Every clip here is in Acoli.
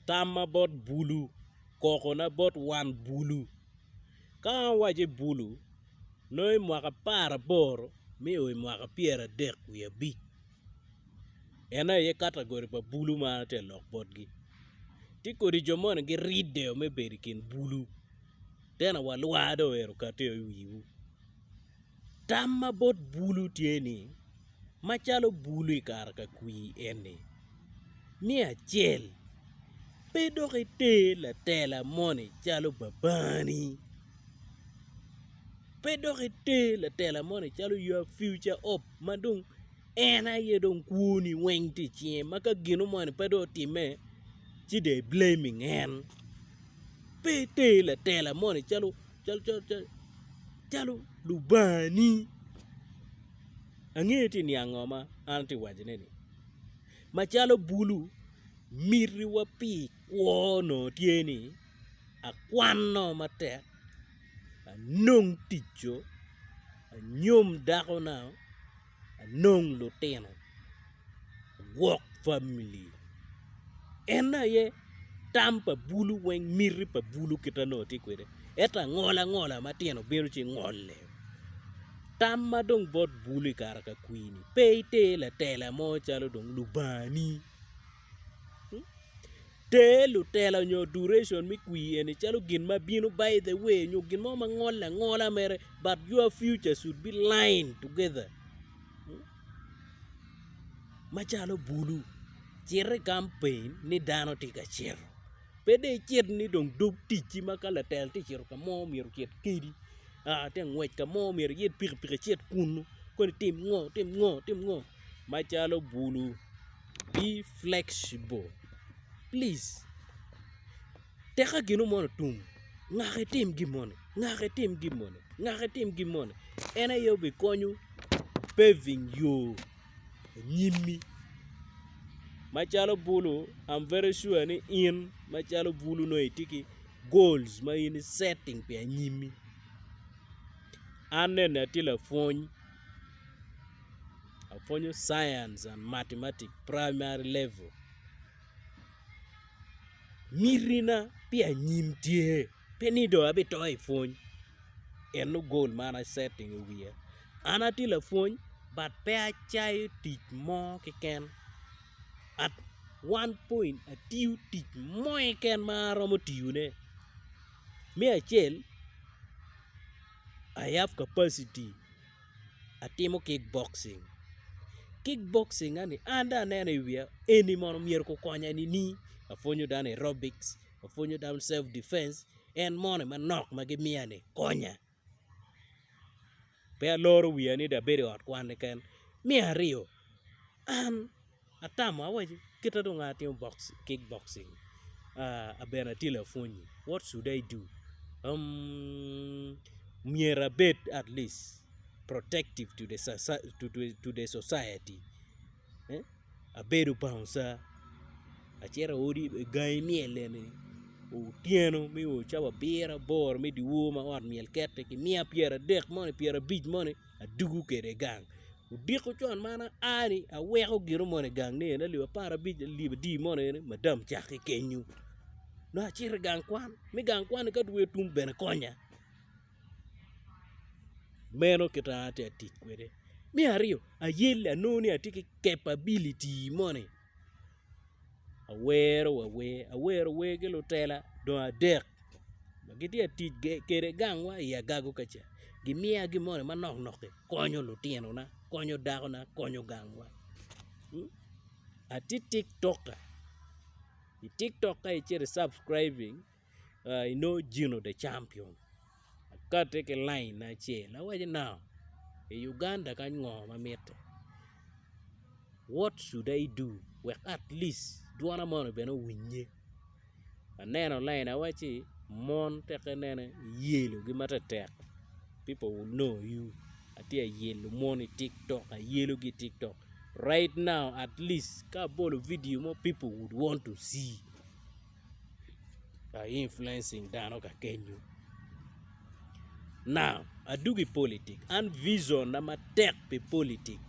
Tamma bot bulu, kokona bot wan bulu. Ka an awaco ni bulu, nongo i mwaka aparaboro me o i mwaka pyeradek wiye abic. En aye katagori pa bulu ma an atye ka lok botgi. Tye kodi jo moni giridde me bedo i kin bulu tena wa lwar dong oero kati i wiwu. Tamma bot bulu tye ni macalo bulu i kare ka kwir eni me acel pe dok iter latela moni calo babani pe dok iter latela moni calo your future hope ma dong en aye dong kwoni weng tye i cinge ma ka gino moni pe dong otimme ci dong i blaming en pe iter latela moni calo calo lubangani. Angeyo tye niang ngo ma an atye ka wacone-ni. Macalo bulu, mitiwa pi kwo onongo tye ni akwanno matek, anong ticco, anyom dakona, anong lutino, agwok famili. En aye tam pa bulu weng miti pa bulu kit ma nongo tye kwede ento angola ngola matino bino ci ngole tam ma dong bot bulu i kare ka kwir-ni pe iter latela mo calo dong lubangani ter lutela nyo duration me kwir eni calo gin ma bino by the way nyo gin mo ma ngole angola mere but your future should be line together macalo bulu cit i kampen ni dano tye ka cito pe dong icit ni dong dog ticci ma ka latel tye ka cito ka mo myero ocit kedi tye ka ngwec ka mo myero iyit pikipiki icit kunu kono itim ngo itim ngo itim ngo macalo bulu be flexible please teka gino moni otum ngaka itim gin moni ngaka itim gin moni ngaka itim gin moni en aye obikonyo paving yo anyimmi macalo bulu I'm very sure ni in macalo bulu nongo itye ki goals ma in i setting pi anyimmi an nene atye lapwony apwonyo science and mathematics primary level mitina pi anyim tye pe ni dong abito i pwony eno goal ma an a setting i wiya an atye lapwony but pe acayo tic mo keken at one point atiyo tic mo keken ma aromo tiyone me acel I have capacity atimo kick boxing, kick boxing ni an dong aneno i wiya eni mono myero gukonya nining apwonyo dano aerobics apwonyo dano self defense en moni manok ma gimiya ni konya pe aloro wiya ni dong abedo i ot kwan keken. Me aryo an Atamo awaci kita dong atimo kick boxing bene atye lapwony what should I do myero abed at least protective to the society abedo bouncer acito i odi i gangi myel eni otyeno me o cawa abiro aboro me dyewor ma ot myel kete kimiya 30 moni 50 moni adwogo kwede gang odiko con ma an aa ni aweko gino moni i gang ni eni alip aparabic alip adi moni eni madam cake kenyo nongo acito i gang kwan me gang kwan-ni ka dwe otum bene konya meno kit ma an atye ka tic kwede. Me aryo ayelle anongo ni atye ki capability moni Awero wa wer, awero wer ki lutela dong adek ma gitye ka tic kwede gangwa i agago ka ca gimiya gin moni manok nok-ki konyo lutinona, konyo dakona, konyo gangwa atye tiktoka i tiktok ka icito i subscribing inongo Jino the champion akati ki lain acel awaco now i Uganda kany ngo ma mitte what should I do wek at least dwona moni bene owinye aneno lain awaci mon teke nene iyelogi matetek people will know you atye ka yelo mon i tiktok ayelogi i tiktok right now at least ka abolo vidio mo people would want to see. Ka influencing dano ka kenyo. Now, adwogo i politic, an vision na matek pi politic,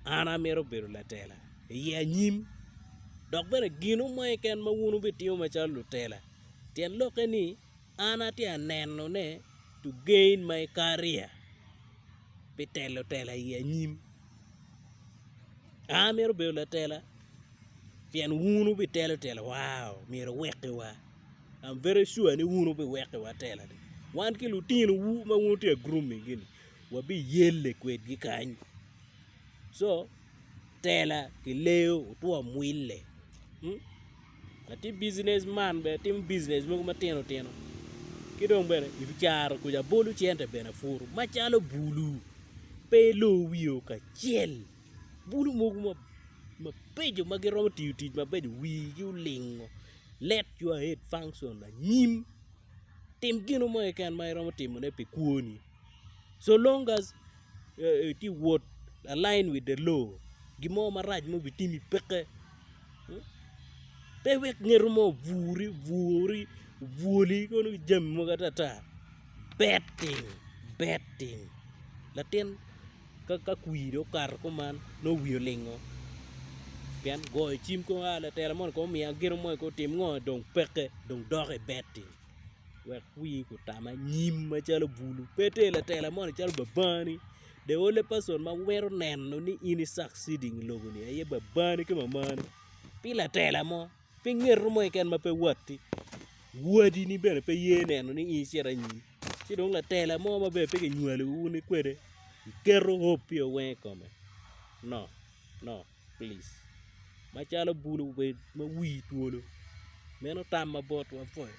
an amito bedo latela i anyim. Dok bene gino mo keken ma wun wubitimo macalo lutela tyen lokke ni an atye ka nenone to gain my career pi telo tela i anyim. An amito bedo latela pien wun wubitelo tela wow myero wuwekkiwa I'm very sure ni wun wubiwekkiwa tela-ni wan ki lutinowu ma wun wutye ka grooming gi-ni wabiyelle kwedgi kany co tela kileyo otwo mwille atye business man bene atimo business mogo matino tino ki dong bene i caro kuca abolo cente bene apuro macalo bulu pe ilor wiyo kacel bulu mogo mabeco ma giromo tiyo tic mabeco wigi olingo let your head function anyim tim gino mo keken ma iromo timone pi kwoni so long as itye wot align with the law gin mo marac ma obitimi peke pe iwek ngat mo oburi obwori obwoli kono ki jami mogo atata bet piny bet piny latin ka kwir dong okato kuman nongo wiye olingo pien goyo cim kong aa latela moni kong omiya gino mo kong otim ngo dong peke dong dok i bet-ti. Wek wii gutam anyim macalo bulu pe tye latela moni calo babani the only person ma wero neno ni in i succeeding i lobo ni aye babani ki mamani pi latela mo pi ngeto mo keken ma pe watti wadini bene pe ye neno ni in icito anyim ci dong latela mo ma bene pe kinywalowu ni kwede iketo hope-pi weng i kome no no please macalo bulu bed ma wii twolo meno tam ma botwa pwoyo.